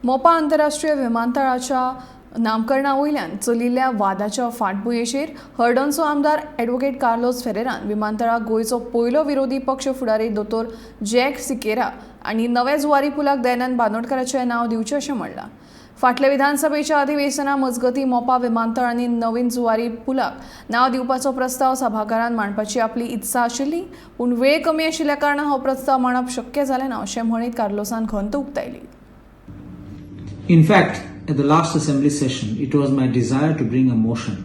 मोपा आंतरराष्ट्रीय विमानतळाच्या नामकरणा वयल्यान चलिल्ल्या वादाच्या फाटभुंयेचेर हळदणचो आमदार ॲडव्होकेट कार्लोस फेरेरान विमानतळाक गोंयचो पयलो विरोधी पक्ष फुडारी दोतोर जॅक सिकेरा आनी नव्या जुवारी पुलाक दयानंद बांदोडकाराचें नांव दिवचें अशें म्हणलां. फाटल्या विधानसभेच्या अधिवेशना मजगतीं मोपा विमानतळ आनी नवीन जुवारी पुलाक नांव दिवपाचो प्रस्ताव सभाघरांत मांडपाची आपली इत्सा आशिल्ली, पूण वेळ कमी आशिल्ल्या कारणान हो प्रस्ताव मांडप शक्य जालें ना अशें म्हणीत कार्लोसान खंत उक्तायली. In fact, at the last assembly session, it was my desire to bring a motion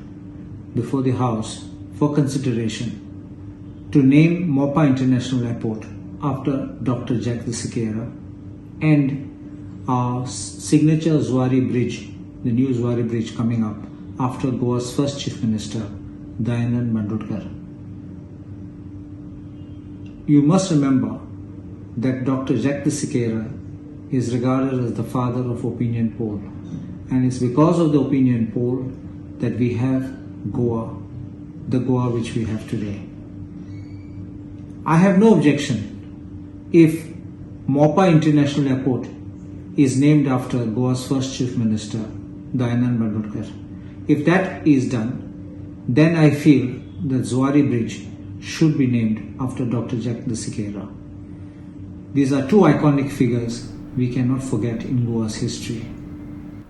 before the House for consideration to name Mopa International Airport after Dr. Jack de Sequeira and our signature Zuari Bridge, the new Zuari Bridge coming up, after Goa's first Chief Minister, Dayanand Bandodkar. You must remember that Dr. Jack de Sequeira is regarded as the father of opinion poll. And it's because of the opinion poll that we have Goa, the Goa which we have today. I have no objection if Mopa International Airport is named after Goa's first Chief Minister, Dayanand Bandodkar. If that is done, then I feel that Zuari Bridge should be named after Dr. Jack de Sequeira. These are two iconic figures we cannot forget in Goa's history.